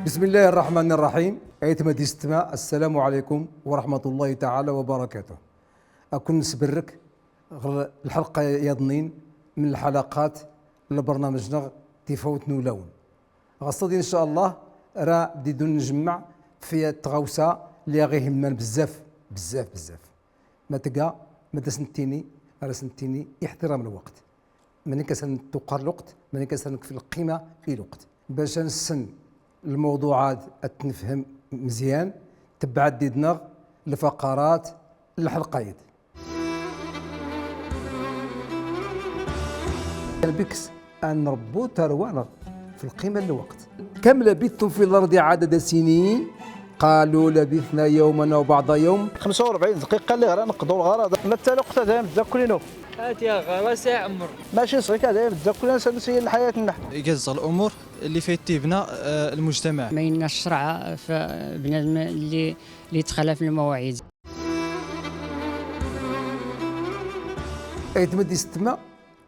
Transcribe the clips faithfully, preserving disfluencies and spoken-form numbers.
بسم الله الرحمن الرحيم. Aytma d yessetma, السلام عليكم ورحمة الله تعالى وبركاته. Ad ken-nsbarek ɣer lḥelqa yaḍnin min lḥelqat n lbarnamej-nneɣ Tifawt n wulawen. Ɣaṣṣa d, in ca Allah, ra d-idun njemmeɛ f tɣawsa lli aɣ-ihemman bezzaf, bezzaf, bezzaf. Ma tga, ma d as-nettini, ar as-nettini iḥtiram lweqt. Mani kan as-nettuqar lweqt, mani kan as-nekf lqima i lweqt. Bac ad nessen lmewḍuɛat, ad t-nefhem mezyan, tebɛed did-neɣ lfaqarat n lḥelqa-ad. Kan bikes ad nrebbu tarwa-nneɣ f lqima n lweqt. كم لبثتم في الأرض عدد سنين قالوا لبثنا يوما أو بعض يوم. Xemsa u rebɛin dqiqa lliɣ ra nqḍu lɣerḍ. Ma d taluqt ad dayem tzakkul-inu. هات يا غرس يا عمر. Maci sɣi kan dayem tzakkul-inu s lḥayat-nneɣ. يقزغ الأمور اللي فيها تيبنا، آه، المجتمع. Ma yenna ccreɛ f bnadem lli, lli yettxalaf lmawɛid. Aytma d yessetma,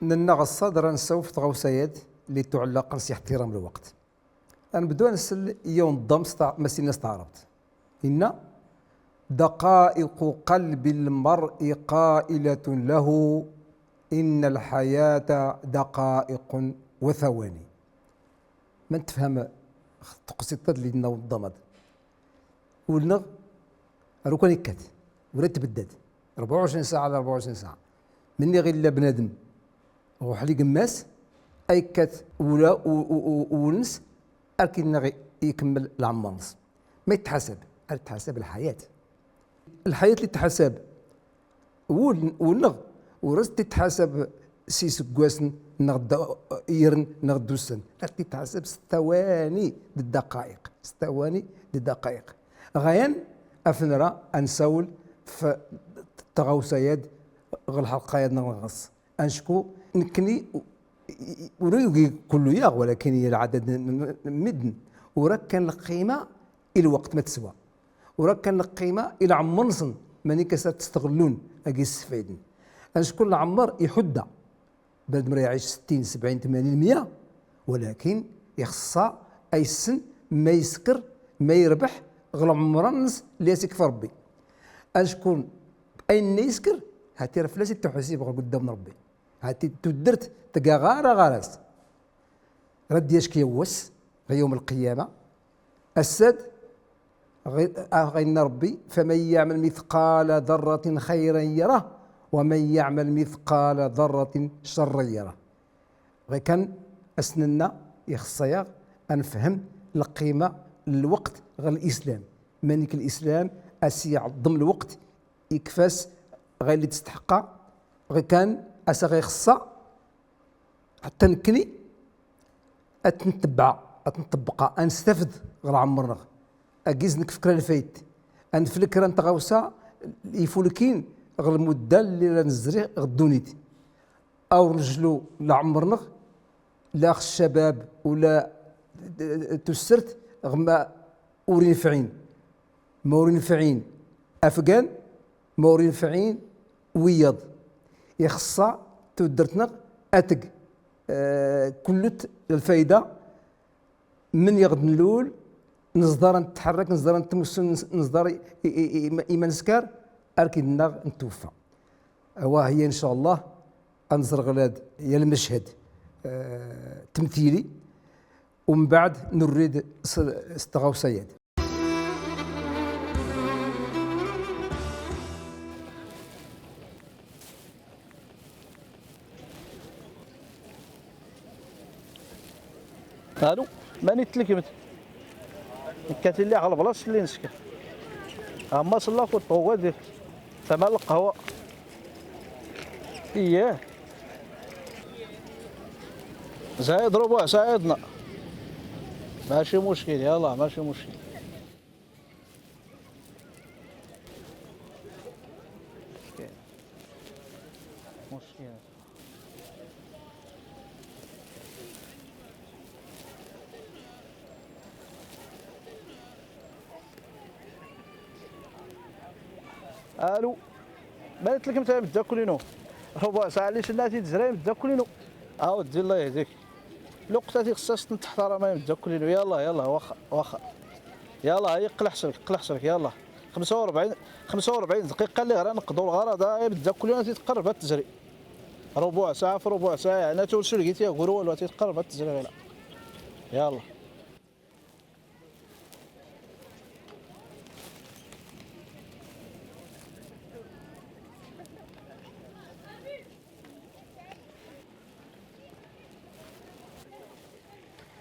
nenna ɣaṣṣa d ra nessawel f tɣawsa-ad lli tuɛellaqen s iḥtiram lweqt. Ad nebdu ad nsel i unḍam s ta-, ma s inna s taɛrabt. Inna: دقائق قلب المرء قائلة له إن الحياة دقائق وثواني. Ma tefhem teqsiṭ-ad lli d-yenna unḍam-ad. Ul-nneɣ ar ukkan ikkat, ur itbeddal. Rebɛa u ɛecrin saɛa ɛla rebɛa u ɛecrin saɛa. Menni ɣ illa bnadem ɣ uḥli n gma-s, ay ikkat ula u-, u-, u-, ul-nnes, akken neɣ ikemmel leɛmer-nnes. Ma itḥasab? Ar itḥasab lḥayat. Lḥayat lli tḥasab ul-, ul-nneɣ, ur as-titḥasab s iseggasen neɣ d-, irn neɣ d ussan. Ar titḥasab s ttawani d ddaqayeq. S ttawani d ddaqayeq. Ɣayan af nra ad nsawel f tɣawsa-ad ɣ lḥelqa-ad-nneɣ ɣas. Acku nekkni, ur yugi kullu yaɣ, walakin i lɛadad n, n, n medden, ur akkan lqima i lweqt ma teswa. Ur akkan lqima i leɛmer-nsen, mani kan as-t-stɣellun, ad issefayden. Acku leɛmer iḥudda. Bnadem ra iɛic settin, sebɛin, tmanin, mya, walakin ixeṣṣa ad issen ma isker, ma irbeḥ ɣ leɛmer-nnes lli as-ikfa Rebbi. Acku ayen isker, hati ra fell-as ittuḥasib ɣer quddam n Rebbi. Hati tuddert tga ɣara ɣar-as. Ra d-yacki wass, ɣ yawm lqiyama. Ass-ad, ɣ-, ɣ-, ɣa inna Rebbi: فمن يعمل مثقال ذرة خيرا يره ومن يعمل مثقال ذرة شرا يره. Ɣikan, as nenna, ixeṣṣa-yaɣ ad nefhem lqima n lweqt ɣ lislam. Mani kan lislam as iɛeḍḍem lweqt, ikfa-s ɣ ayen lli testeḥqa, ɣikan as aɣ ixeṣṣa, ḥetta nekkni, ad t-ntebbeɛ, ad t-nṭebbeq, ad nestafed ɣ leɛmer-nneɣ. Agiz nekf kra n lfayt, ad nefl kra n tɣawsa ifulkin ɣ lmudda lli ra nezri ɣ ddunit. Aw rejlu leɛmer-nneɣ, la ɣ ccabab ula d tussert ɣ ma ur inefɛin. Ma ur inefɛin afgan, ma ur inefɛin wiyaḍ. Ixeṣṣa tuddert-nneɣ ad teg, eh, kullut lfayda, mani ɣ d-nlul, neẓḍar ad netḥerrak, neẓḍar ad nettmussel, neẓ-, neẓḍar i, i, i, i, i ma neskar, ar k id-nnaɣ netweffa. Awa hiya, in ca Allah, ad nẓer ɣlad ya lmeched, eh, temtili, umbeɛd nurri-d s, s tɣawsa-ad. Alu, mani tlekmt? Nekkat illi ɣ leblas lli neska. Amma ṣella kul ṭuwa dik. Tama lqahwa. Iyyah. Zayd rubuɛ saɛa idna. Maci muckil, yallah, maci muckil. Muckil. Alu. Mani tlekmt a mdakkel-inu? Rubuɛ saɛa lli cnna tid zra a mdakkel-inu. A weddi, Allah yehdik. Lweqt-a ti xsas nteḥtaram a imeddakklen-inu. Yallah, yallah, waxxa, waxxa. Yallah, ay, qleḥ srek, qleḥ srek, yallah. Xemsa u rebɛin, xemsa u rebɛin dqiqa lli ɣ ra nqḍu lɣaraḍ-a, a imeddakklen-inu, a ti tqerreb ad tezri. Rubuɛ saɛa f rubuɛ saɛa, yeɛni, a ti ur sulgit i ɣur walu, a ti tqerreb ad tezri ɣila. Yallah.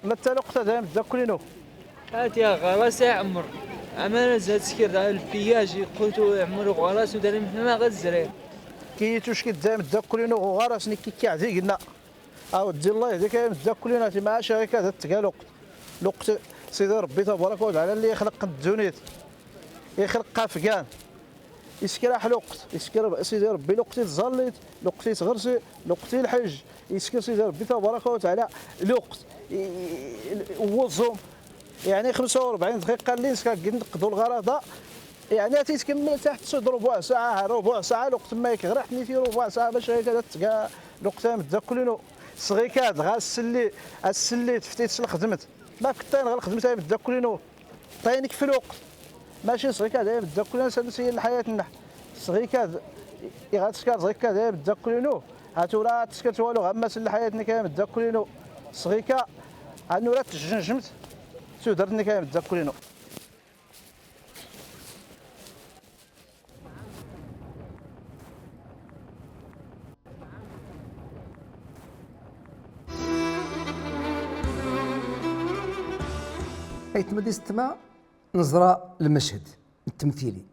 Mata lweqt-a a imeddakklen-inu. Hati ɣaras a ɛemmer. Aman zad skir da lpiyaj iqutu ɛemmer ɣaras u darim ḥna ma ɣad zriɣ. Ki tuckit a imeddakklen-inu ɣaras nekki kkiɛ di genna. Aweddi, Allah yehdik a imeddakklen-inu, a ti maca ɣikad ad tga lweqt. Lweqt Sidi Rebbi tabaraka wa taɛala lli ixleq ddunit, ixleq afgan, isker-aḥ lweqt, isker Sidi Rebbi lweqt i tẓallit, lweqt i tɣersi, lweqt i lḥejj, isker Sidi Rebbi tabaraka wa taɛala lweqt i, i, i, wuẓum. Yeɛni xemsa u rebɛin dqiqa lli nska gin nqḍu lɣaraḍ-a. Yeɛni a ti tkemmel taḥt sud rubuɛ saɛa, rubuɛ saɛa, lweqt ma yekk ɣriḥ tniti rubuɛ saɛa bac ɣikad ad tga lweqt a imeddakklen-inu. Sɣikad ɣa sselli, a sselli teftit s lxedmet. Ma ktayen ɣa lxedmet a imeddakklen-inu. Ṭayen k f lweqt. Maci sɣikad a imeddakklen-inu, a nsiyin lḥayat-nneḥ. Sɣikad, iɣa tskar sɣikad a imeddakklen-inu. Ha tura ad tskar walu ɣa mmas lḥayat-nnek a imeddakklen-inu. Sɣika, ha nura tejjenjemt tudert-nnek a imeddakklen-inu. Aytma d isetma, neẓra lmeched n ttemtili.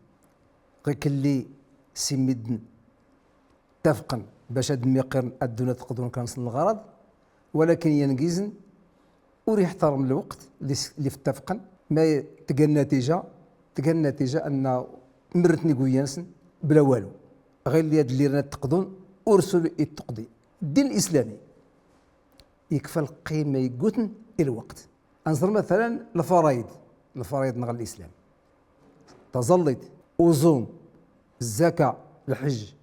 Ɣikelli si midden ttafqen bac ad mmiqirn ad ddun ad qḍun kra-nsen lɣaraḍ, walakin yan gizn ur iḥtarem lweqt li s-, li ttafqen, ma tga nnatija, tga nnatija anna mrn-ten iguyya-nsen bla walu. Ɣilli ad llirn ad t-qḍun ur s ur ittuqḍi. Ddin lislami ikfa lqima iggutn i lweqt. Ad nẓer matalan lfaraid, lfaraid nɣ lislam. Taẓallit, uẓum, zzaka, lḥejj,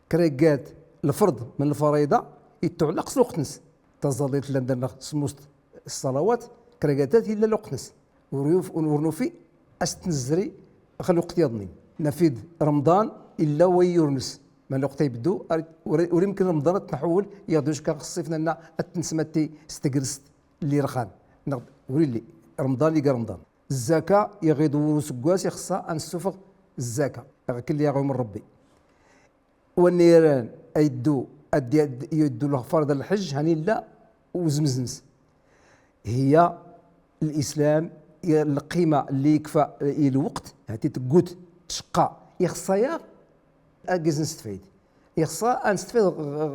kra iggat lfrḍ mn lfarida ittuɛlaq s lweqt-ns. Taẓallit llan darnɣ smus ṣṣalawat, kra iggat illa lweqt-ns. Ur yuf-, ur nufi as-t-nzri ɣ lweqt yaḍnin. Naf-id Remḍan illa wayyur-ns. Ma lweqt ibdu, ar-, ur, ur imkin Remḍan ad t-nḥuwel yaḍ ucka ɣ ṣṣif nanna ad t-nsmatti s tegrest lli rxan. Nɣ ur illi. Remḍan iga Remḍan. Zzaka, iɣ iḍewwer useggas, ixṣṣa ad nessufeɣ zzaka, ɣ akken lli aɣ-yumer Rebbi. Wanna iran a iddu, ad d-, ad iddu lɣfar d lḥejj, han illa uzmez-ns. Hiya lislam, i lqima lli ikfa i lweqt, hati teggut, tcqqa, ixṣṣa-yaɣ, ad giz nestfayed. Ixṣṣa ad nestfayed ɣ, ɣ,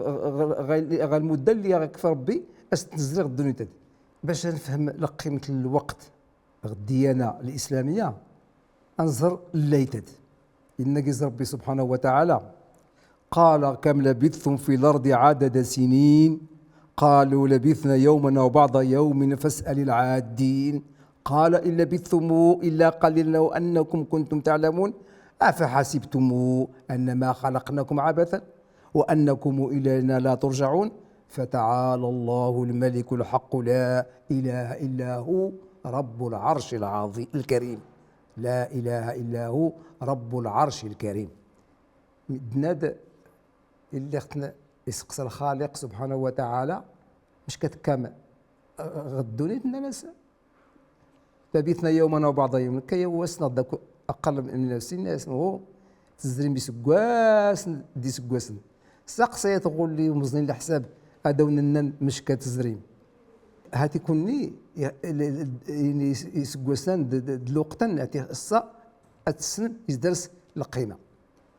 ɣ, ɣ, ɣ lmudda lli aɣ-ikfa Rebbi, as-t-nzri ɣ ddunit-ad. Bac ad nefhem lqimt n lweqt, ɣ ddiyana lislamiya, ad nẓer llayt-ad. Inna giz Rebbi subḥanahu wa taɛala, قال كم لبثتم في الأرض عدد سنين قالوا لبثنا يوما أو بعض يوم فاسأل العادين قال إن لبثتم إلا قليلا لو أنكم كنتم تعلمون أفحسبتم أنما خلقناكم عبثا وأنكم إلينا لا ترجعون فتعالى الله الملك الحق لا إله إلا هو رب العرش العظيم الكريم. لا إله إلا هو رب العرش الكريم. Mid-, mid-, illi ɣ-t-, iseqsa Lxaliq subḥanahu wa taɛala, mec tkam ɣ ddunit, nnan-as, لبثنا يوما أو بعض يوم, nekka yaw wass neɣ dak aqal min sin, nnan-as, hu, tzrim iseggasen d iseggasen. Saqsayat ɣur-i umẓin leḥsab, ad awen-nnan mec tzrim. Hati kunni, i-, i-, i-, iseggasen d, d, d lweqt-an, hati ssa ad tessnem is dars lqima.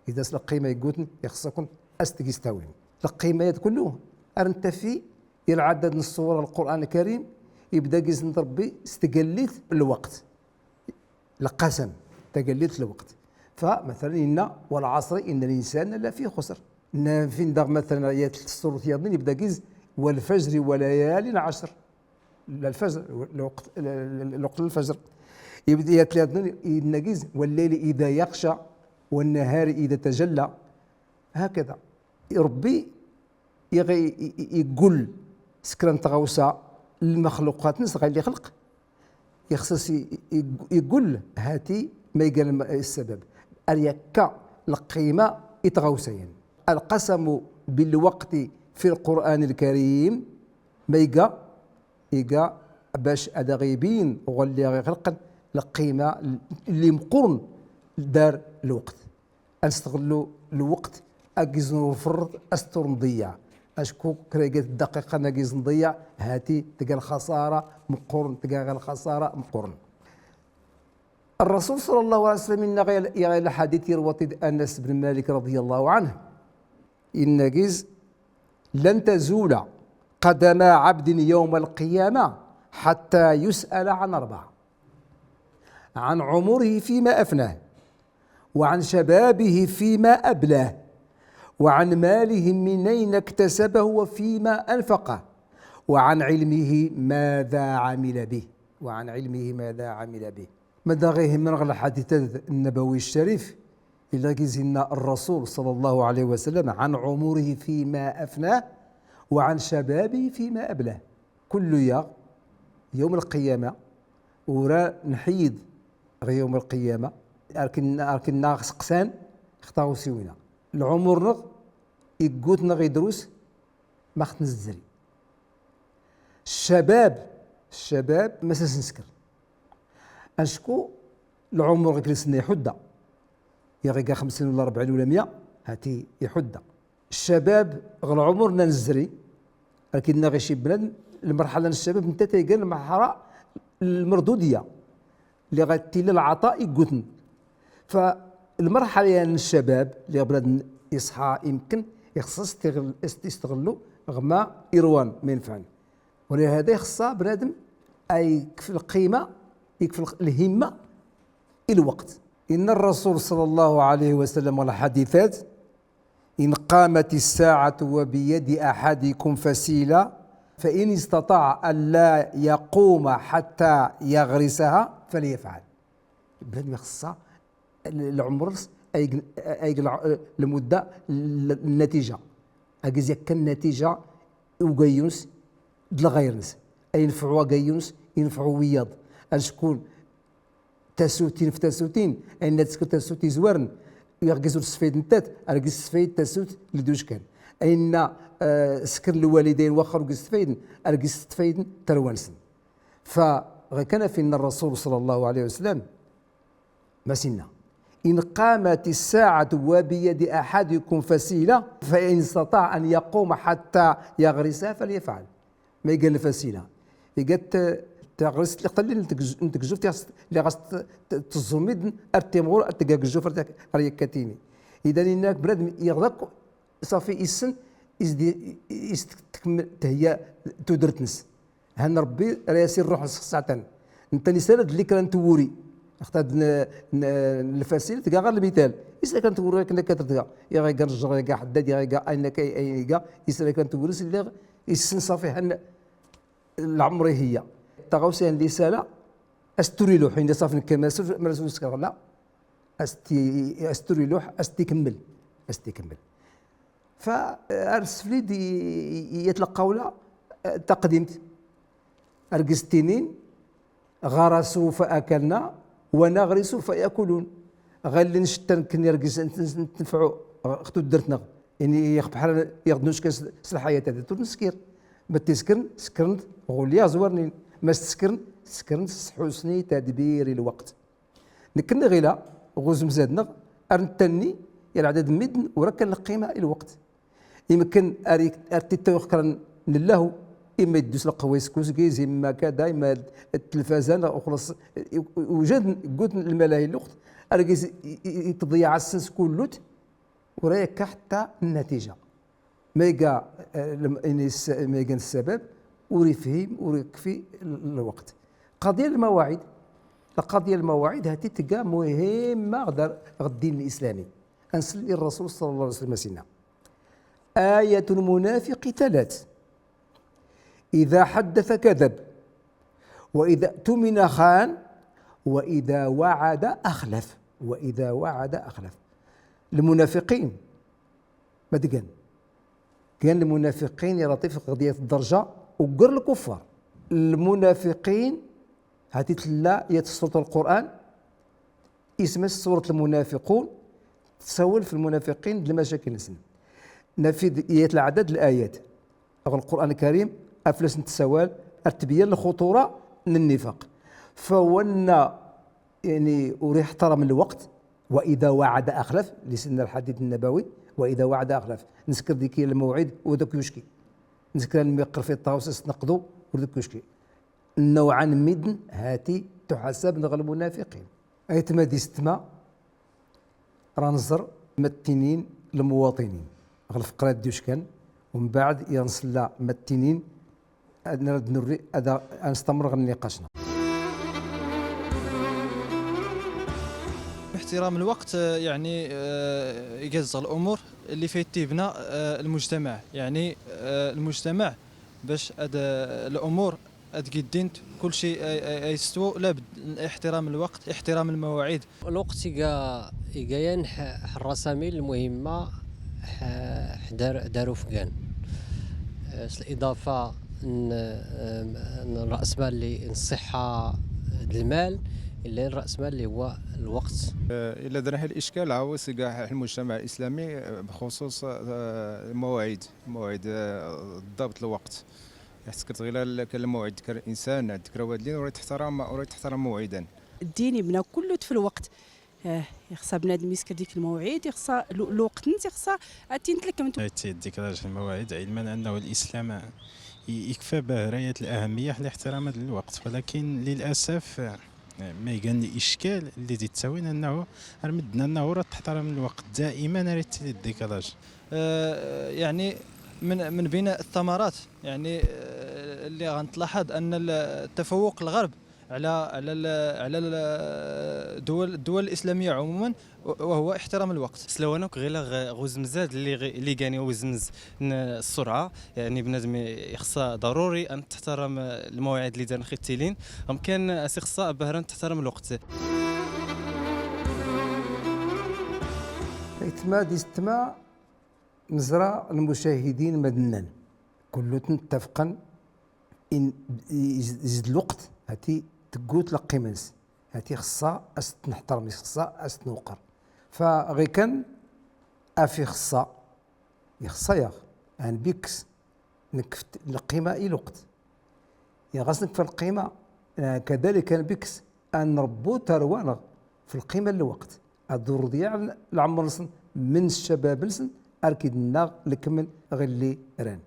Is dars lqima iggutn, ixṣṣa-kun as-t-tgis tawin. Lqima-yad kullu, ar ntafi i lɛaddad n ṣṣura n Lqur'an Lkarim, ibda gizn Rebbi s tgellit n lweqt. Lqasam, tgellit n lweqt. Fa, matalan, inna, والعصر إن الإنسان لفي خسر. Nna fin daɣ, matalan, ayat n ṣṣurat yaḍnin, ibda giz, والفجر وليال عشر. Lfajr, lweqt, lweqt n lfajr. Ibda ayat yaḍnin, inna giz, والليل إذا يغشى والنهار إذا تجلى. Hakada. Rebbi iɣ-, i-, i-, igull s kra n tɣawsa, lmexluqat-ns ɣa illi ixleq, ixṣṣ-as i-, i-, igull, hati ma iga lm-, ssabab. Ar yakka lqima i tɣawsa-yan. القسم بالوقت في القرآن الكريم, ma iga, iga bac ad aɣ-ibin uɣalli aɣ-ixleqn lqima lli mqqurn dar lweqt. Ad nstɣellu lweqt agiz ur nferreḍ, as ur nḍeyyeɛ. Acku kra iga ddaqiqa agiz nḍeyyeɛ, hati tga lxaṣara mqqurn, tga ɣa lxaṣara mqqurn. Rrasul ṣalla Llahu ɛalayhi wa sallam inna ɣa, ɣa lḥadit irwa-t-id Anas bn Malik raḍiya Llahu ɛanhu, inna giz: لن تزول قدما عبد يوم القيامة حتى يسأل عن أربع: عن عمره فيما أفناه، وعن شبابه فيما أبلاه، وعن ماله من أين اكتسبه وفيما أنفقه، وعن علمه ماذا عمل به، وعن علمه ماذا عمل به. Ma da ɣ-ihemmen ɣ lḥadit-ad nnabawi ccarif, illa giz inna rrasul ṣalla Llahu ɛalayhi wa sallam: عن عمره فيما أفناه، وعن شبابه فيما أبلاه. Kullu yaɣ, yawm lqiyama, ur a nḥeyyed ɣ yawm lqiyama, ar kin-, ar kinna ɣ-seqsan ɣ tɣawsiwin-a. Lɛumur-nneɣ iggut neɣ idrus, max t-nzri. Ccabab, ccabab, mas as-nsker. Acku lɛumur ɣikelli s-nna iḥudda. Yaɣ iga xemsin wala rebɛin wala mya, hati iḥudda. Ccabab ɣ lɛumur-nna nzri, ar kinna ɣ icib bnadem, lmerḥala n ccabab netta tayga lmerḥala lmerdudiya. Lli ɣa tilla lɛaṭa iggutn. Fa lmerḥala-ya n ccabab, lli bnadem iṣḥa imkken, ixṣṣ-as tiɣl-, is-, istɣellu ɣ ma irwan, ma inefɛen. Walihada ixṣṣa bnadem a ikf lqima, ikf lx-, lhimma i lweqt. Inna rrasul ṣalla Llahu ɛalayhi wa sallam ɣ lḥadit-ad: إن قامت الساعة وبيد أحدكم فسيلة فإن استطاع أن لا يقوم حتى يغرسها فليفعل. Bnadem ixṣṣa l-, lɛumr-is a ig-, a ig lɛ-, lmudda l-, nnatija. Agiz yakka nnatija i ugayyun-s d lɣayr-ns. A inefɛu agayyun-s, inefɛu wiyaḍ. Ad nskun tasutin f tasutin, ayen ad tsker tasut izwarn, agiz ur sfayed nettat, agiz sfayed tasut lli d uckan. Ayen, eh, skern lwalidayn waxxer ur sfayden, agiz sfayden tarwa-nsen. Fa ɣikan af inna rrasul ṣalla Llahu ɛalayhi wa sallam, mas inna: إن قامت الساعة وبيد أحدكم فسيلة فإن استطاع أن يقوم حتى يغرسها فليفعل. Ma iga lfasila, iga t-, taɣrist lli ɣ talli n tgez-, n tgezzuft lli ɣas t-, t-, tẓẓum-id ar timɣur ar tga agejjuf ar tak-, ar yakka tini. Idan inna-k bnadem iɣḍa-k ṣafi issen is di, is tkemmel theyya tudert-nnes. Han Ṛebbi ra yas-irruḥ s-, ssaɛtan. Netta nisarad lli kra n twuri. Axtad n-, n-, lfasil tga ɣer lmital. Is ra kra n twuri akken akka tga. Iɣ iga nnjer, iga ḥeddad, iɣ iga ayen akka, ayen iga. Is ra kra n twuri s lliɣ issen ṣafi han lɛemr iheyya. Taɣawsa n lisala, as-turi luḥ, inna ṣafi nekk ma s-, ma s-, neskreɣ la. As-t-, as-turi luḥ, as-t-ikemmel. As-t-ikemmel. Fa, eh, ar sflid i, i, i yat lqawla, eh, taqdimt. Ar gis ttinin, غرسوا فأكلنا ونغرس فيأكلون. Ɣallen cettan kken ar gis n-, n-, n-, tenfɛu ɣ tuddert-nneɣ. Ini ixf bḥal yaɣ d-nuckan s, s lḥayat-ad, ur neskir. Ma t-iskern, skern-t ɣulli aẓwar-nin. Ma s-tskern, skern-t s ḥusni tadbir i lweqt. Nekkni ɣila, ɣ uzemz-ad-nneɣ, ar nettanni, yal ɛdad n midden, ur akka lqima i lweqt. Imken ar ik-, ar t-ittawi kra n llahu, imma iddu s lqahwa iskusgiz, imma kada, imma d-, ttelfazan, uxlaṣ, i-, i-, wjad ggutn lmalahi n lweqt, ar gis i-, i-, i-, itḍeyyeɛ ass-ns kullut, ur akka ḥetta nnatija. Ma iga, eh, lem-, ini s-, ma iga n ssabab, ur ifhim, ur ikfi l-, lweqt. Qadiya lmawaɛid, lqadiya lmawaɛid, hati tga muhimma ɣ dar-, ɣ ddin lislami. Ad nsel i Rrasul ṣalla Llahu ɛalayhi wa sallam a s-inna: آية المنافق ثلاث: إذا حدث كذب، وإذا اؤتمن خان، وإذا وعد أخلف، وإذا وعد أخلف. Lmunafiqin, ma d-gan. Gan lmunafiqin, ya Laṭif, ɣ diyat ddṛja, ugr lkuffar. Lmunafiqin, hati tella yat surat Lqur'an, isem-as surat Lmunafiqun, tsawel f lmunafiqin d lmacakil-nsen. Naf-id yat lɛadad n layat ɣ Lqur'an Lkarim, aflas n tsawal, ar tbyan lxutura n nnifaq. Fa wanna, yani, ur iḥtaram lweqt, wa idha waɛada axlaf, li sidna lḥadit nnabawi, wa idha waɛada axlaf. Nesker diki lmawɛid, ur dak yucki. Nesker ad nmiqel fi ṭṭawes, ad s-nqdu, ur dak yucki. Nnawɛa n midden, hati, tuḥasab neɣ lmunafiqin. Aytma d yessetma, ra nẓer ma ttinin lmuwaṭinin ɣ lfeqra d-yuckan, u mbaɛd i nsella ma ttinin, ad nrad nurri, ad, ad nestammer ɣ nniqac-nneɣ. احترام الوقت، آه، يعني، آه، يقزغ الأمور اللي فيه تيبنا، آه، المجتمع. يعني، آه، المجتمع باش هاد، آه، الأمور هاد كي دينت كلشي أي-، أي-، أيستوو، لابد من احترام الوقت، احترام المواعيد. الوقت يقا، يقا ينح حراسة من المهمة ح-، حدار، دارو فقان. آه، الإضافة ن-، آه، ن-، رأس مال اللي الصحة د المال، إلا رأس مال اللي هو الوقت. آه، إلا درنا الإشكال عاوز كاع المجتمع الإسلامي، آه، بخصوص، آه، المواعيد، المواعيد، آه، ضبط الوقت. حيت كتغير ال-، كان الموعد، كان الانسان عندك راه واد لين وراه تحترم، وراه تحترم موعدا. الدين يبنى كله في الوقت. آه، يخصها بنادم يسكر ديك الموعد، يخصها لو-، الوقت نت، يخصها اتين تلك من هاي تيديك راجل المواعيد، علما انه الاسلام ي-، يكفى به راية الاهمية لاحترام هذا الوقت، ولكن للاسف، آه، ما يقال لي اشكال اللي دي تساوين انه رمدنا انه راه تحترم الوقت دائما، راه تيديك راجل. آه، يعني من، من بين الثمرات، يعني، آه، اللي غنتلاحظ أن ال-، التفوق الغرب على، على ال-، على ال-، الدول، الدول الإسلامية عموما، وهو احترام الوقت. سلوانوك غير غ-، غوزمزاد اللي غ-، اللي كان يوزمز ن-، السرعة، يعني بنادم يخصها ضروري أن تحترم المواعيد اللي دان ختيلين، أم كان أسي خصها بهران تحترم الوقت. Aytma d yessetma, neẓra lmucahidin ma d-nnan, kullutn ttafqen in iz-, iz-, lweqt, hati teggut lqima-ns, hati xeṣṣa as-t-neḥterm, xeṣṣa as-t-newqer. Fa ɣikan af ixeṣṣa, ixeṣṣa-yaɣ, ad nbikkes, nkf lqima i lweqt. Ya ɣas nkf lqima, eh, kadalik ad nbikkes, ad nrebbu tarwa-nneɣ f lqima n lweqt. Ad ur ḍyaɛ lɛemr-nsen min ccabab-nsen, ar k-id-nnaɣ lekmel ɣilli ran.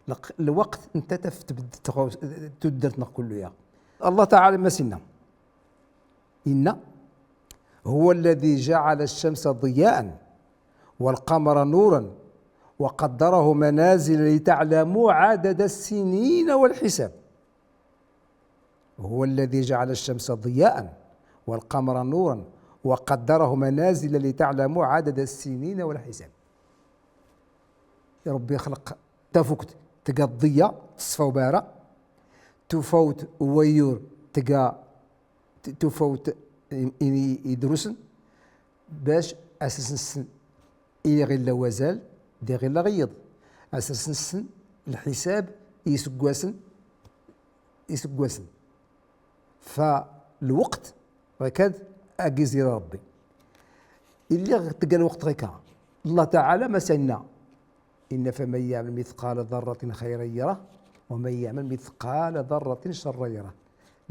Lq-, lweqt nta taf tbedd tɣaws-, tuddert-nneɣ kullu-yaɣ. Allah Taɛala mas inna, inna: هو الذي جعل الشمس ضياء والقمر نورا وقدره منازل لتعلموا عدد السنين والحساب. هو الذي جعل الشمس ضياء والقمر نورا وقدره منازل لتعلموا عدد السنين والحساب. Ṛebbi ixleq tafukt tga ḍḍiya, teṣfa ubara, tufawt n wayyur tga t-, tufawt i, i, idrusen, bac as-nessen i ɣ illa wazal, d i ɣ illa ɣ iḍ. As-nessen lḥisab i iseggasen, iseggasen. Fa lweqt, ɣikad, ag izira Ṛebbi. Illi ɣ tga lweqt ɣika. Allah Taɛala mas inna: إن فمن يعمل مثقال ذرة خيرا يره ومن يعمل مثقال ذرة شرا يره.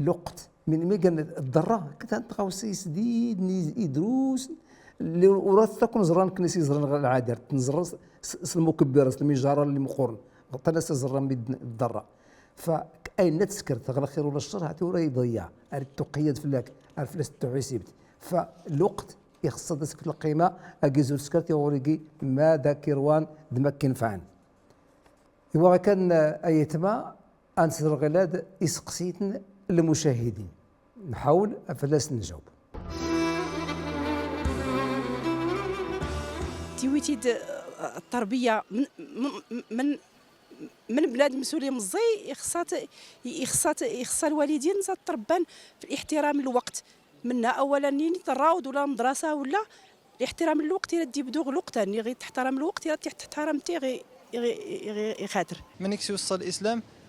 Lweqt, min mi gan ḍḍerra, ktan tɣawsa isdid, n iz-, idrus, li ur at takun ẓran knis iẓran ɣer lɛadir, tnẓra s, s, s lmukebbira, s lmijara li meqqoren, ɣtan as ẓran mi d-, ḍḍerra. Fa ayen tskert, ɣer lxir wala ccer, hati ur iḍeyya, ar tuqiyad fell-ak, ar fell-as tuḥisibt. Fa lweqt, ixeṣṣa ad as-fk lqima, agi zur tskert, iɣur igi ma d ak-irwan, d ma k-inefɛen. Iwa kan, eh, ayetma, ad nsedreɣ ɣilad iseqsiten lmucahidin. Nḥawel ad fell-as njaw. Tiwit-id, eh, التربية من، من، من، من بنادم سولي مزي، يخصات، يخصات، يخص الوالدين زاد تربان في الاحترام الوقت. منها أولًا نين تراود ولا مدرسة ولا الاحترام الوقت يرد يبدو غلوقتان، غي تحترم الوقت يرد تحترم تي غي، غي، غي، غي خاطر. من يكسي وصل الإسلام،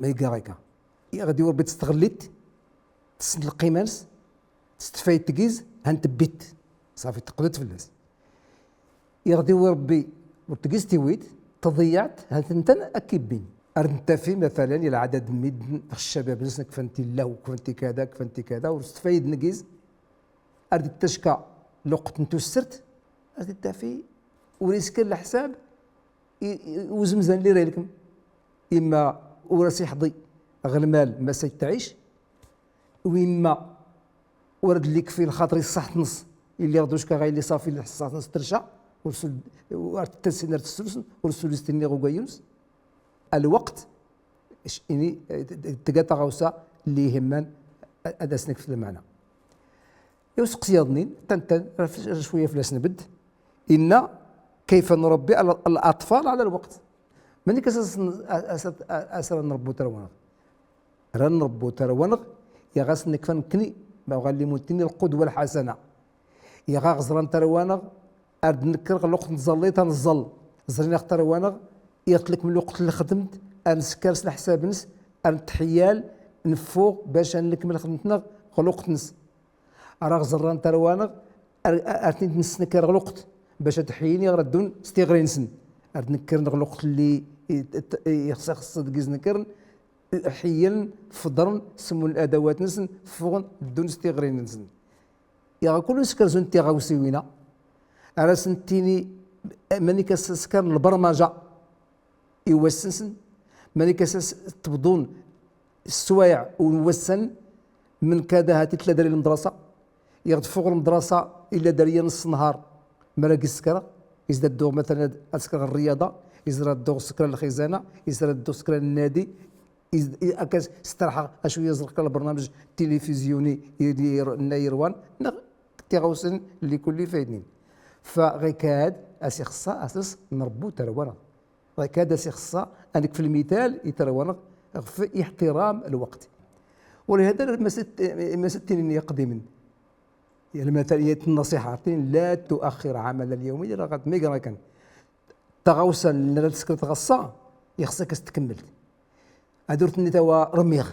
Ma iga ɣika. Iɣ d-iwwi Rebbi testɣellit, tessent lqima-ns, testfayed tgiz, han tebbit. Safi, teqdet fell-as. Iɣ d-iwwi Rebbi ur tgiz tiwit, tḍiyyɛet, han tentan ad k-ibbin. Ar d-ntafi, mathalan, i lɛadad n midden, ɣ ccabab-nsen, kfan-t i llahw, kfan-t i kada, kfan-t i kada, ur stfayed ngiz, ar d-ittacka lweqt n tussert, ar d-ittafi ur iskir leḥsab i, i uzemzan lli ra ilkem. Imma ur as iḥḍi ɣ lmal ma sa ittɛic, u imma ur ad lli ikfi lxaṭer i ṣṣaḥt-nnes, illi ɣ ducka ɣa illi ṣafi ṣṣaḥt-nnes terca, ur sul-, ur tettassin ar tessulsen, ur sul-istinni ɣ ugayyu-nnes. Lweqt, ini, tga taɣawsa lli ihemman ad as-nekf lmeɛna. Iw seqsi yaḍnin, tantan, ra f-, ra cwiya fell-as nbedd, inna: كيف نربي ال-، الأطفال على الوقت؟ Manik as, as, as, as ra nrebbu tarwa-nneɣ? Ra nrebbu tarwa-nneɣ, iɣ as nekfa nekkni, ma uɣal limuntini القدوة الحسنة. Iɣ aɣ ẓran tarwa-nneɣ, ar d-nekker ɣ lweqt n tẓallit, ad nẓall. Ẓrin-aɣ tarwa-nneɣ, iɣ tlekm lweqt n lxedmt, ar nsekkar s leḥsab-nnes, ar netḥeyyal, nffuɣ, bac ad nlekm lxedmt-nneɣ ɣ lweqt-nnes. Ar aɣ ẓran tarwa-nneɣ, ar, ar ten-id-nesnekkar ɣ lweqt, bac ad ḥeyyin iɣ ra ddun s tiɣri-nsen. Ar d-nekkren ɣ lweqt lli i, i, ixṣa, ixṣa deg iznekren, ḥeyyen, feḍren, semmun ladawat-nsen, ffuɣen, ddun s tiɣri-nsen. Iɣ kul nsekkar zun tiɣawsiwin-a, ar asen-tini, manik as-skaren lbermaja i wass-nsen, manik as-tebḍun sswayeɛ n wassan, min kada hati tlata dari lmedrasa, iɣ d-ffuɣ lmedrasa illa dari nṣ nnhar, mara gis skraɣ, is da dduɣ mathalan ad skraɣ rriyada, is ra dduɣ skra lxizana, is ra dduɣ skra nnadi, is, i, akka s-, sterḥaɣ, acwi iẓraq lbernameǧ tilifiziyuni, i, i, nna irwan, neɣ tiɣawsin lli kulli fayednin. Fa ɣikad as ixṣṣa as-s nrebbu tarwa-nneɣ. Ɣikad as ixṣṣa ad nekf lmital i tarwa-nneɣ ɣef iḥtiram lweqt. Walihada ma s-, ma s-ttinin iqdimen. Lmatal, nnṣiḥa, ttinin: لا تؤخر عمل اليوم إلى غد. Ma iga kan. Taɣawsa nna ra tskert ɣer ṣṣa, ixṣṣa-k as-tkemmelt. Ad ur tennit a wa rmiɣ.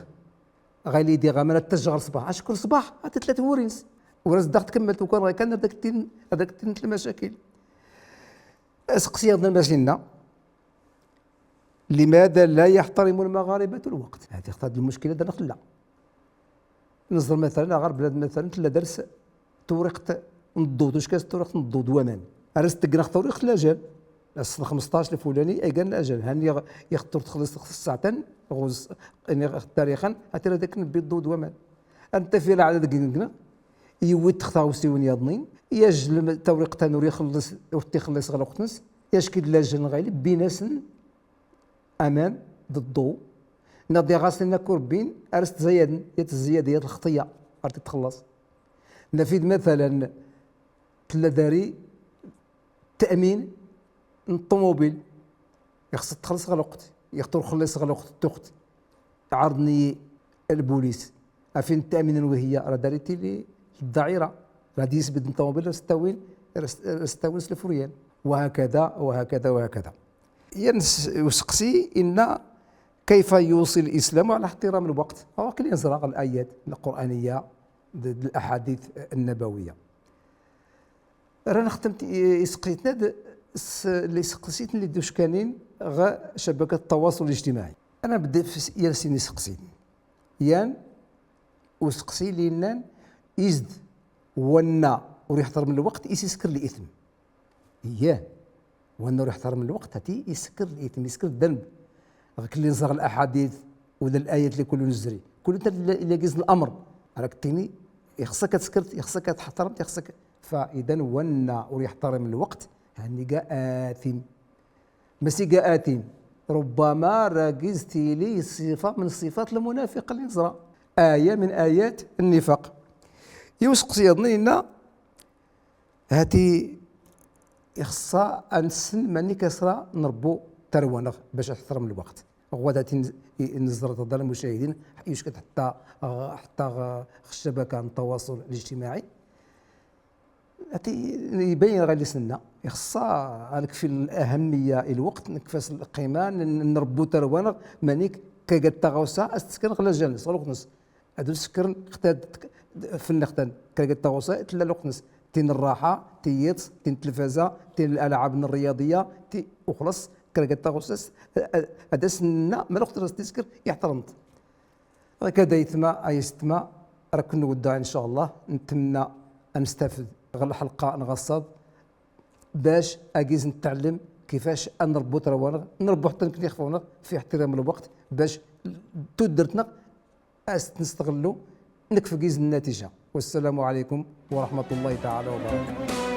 Ɣayli diɣ aman ad tajjaɣ ɣer ṣṣbaḥ. Acku ṣṣbaḥ, ad titlat wurins. Ur as daɣ tkemmelt, ukan ɣay kan ad ak-tin, ad ak-tin lmacakil. Aseqsi yaḍnin ma s-inna: لماذا لا يحترم المغاربة الوقت؟ هذه اختار المشكلة دار خلا. نزر مثلًا، غير بلاد مثلًا، تلا درس توريقت نضود، واش كاس توريقت نضود ومان. أرس تقنخ توريقت الأجل. السنة خمسطاش الفلاني، أي قال الأجل. هاني يغ-، يختار تخلص ساعتين، غوز، يعني، تاريخًا، هاتي راه داك نبي الضود ومان. أنت في العدد قنقنا، يوي تختار وسيون ياضنين، يجل توريقت نور يخلص، ورتي خلص غلقتنس، يشكي الأجل غالب بيناسن أمان ضدو. نضي غاسلنا كوربين، أرس تزيادن، يتزياد، يت الخطية، أرتي تخلص. نفيد مثلًا، تلا داري تأمين الطوموبيل، يخص تخلص غلقت، يخطر خلص غلقت تخت. عرضني البوليس، أفين التأمين وهي راه داري تيلي الدائرة، راه دي يثبت الطوموبيل راه ستاوين، راه ست-، راه ستاوين سلفوريان، وهكذا وهكذا وهكذا. ينس-، يسقسي إن كيف يوصي الإسلام على احترام الوقت؟ هو كلي نزرع الآيات القرآنية، د-، د-، الأحاديث النبوية. راه نختم ت-، يسقسيتنا د-، س-، اللي سقسيتني اللي دوش كانين غا شبكة التواصل الاجتماعي. أنا بدي في س-، يا سيني سقسيتني. يان وسقسي لي نان إزد ونا ور يحترم الوقت يسكر الإثم. إياه. وأنه يحترم الوقت، هاتي يسكر الإثم، يسكر الذنب. غير كلي نزغ الأحاديث ولا الآيات اللي كله نزري. كل تا إلا، إلا جيز الأمر. راك تيني، يخصك تسكرت، يخصك تحترمت، يخصك. فإذا ونا ويحترم الوقت، هني جا آثم. ماشي جا آثم. ربما راجز تيلي صفة من صفات المنافق اللي نزرى. آية من آيات النفاق. يوسق سيدنا هاتي يخصها أنسن ماني كسرة نربو تروانغ باش احترم الوقت. غدا تن-، نزرة دار المشاهدين، يشكت حتى، حتى الشبكة التواصل الاجتماعي. هاتي يبين غا اللي سنة. يخصها هذيك في الأهمية الوقت، نكفاس القيمة، ن-، نربو تروانغ، مانيك كي قد تغوصة، استسكن غلا جالس، الوقت نص. أدو سكرن اختاد في النختن كرقد تغوصة تلا لوقنس تين الراحة، تيت، تين التلفازة، تين الألعاب الرياضية، تي وخلص كرقد تغوصة. أدس نا ما لوقت راس تسكر يحترمت. هكذا يتما أي ستما راكن نودع إن شاء الله. نتمنى أن نستفد غير الحلقة نغصب باش أجيز نتعلم كيفاش أن نربو تروانغ، نربو حتى نكني خفونغ في احترام الوقت باش تدرتنا أس نستغلو نكفي جيز النتيجة. والسلام عليكم ورحمة الله تعالى وبركاته.